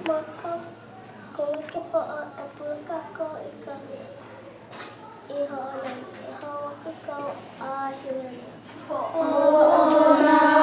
Ma ka kōmike poʻo, e pule kākou i ka i hoʻonani. E hoʻomākaukau a hilina. Hoʻonani.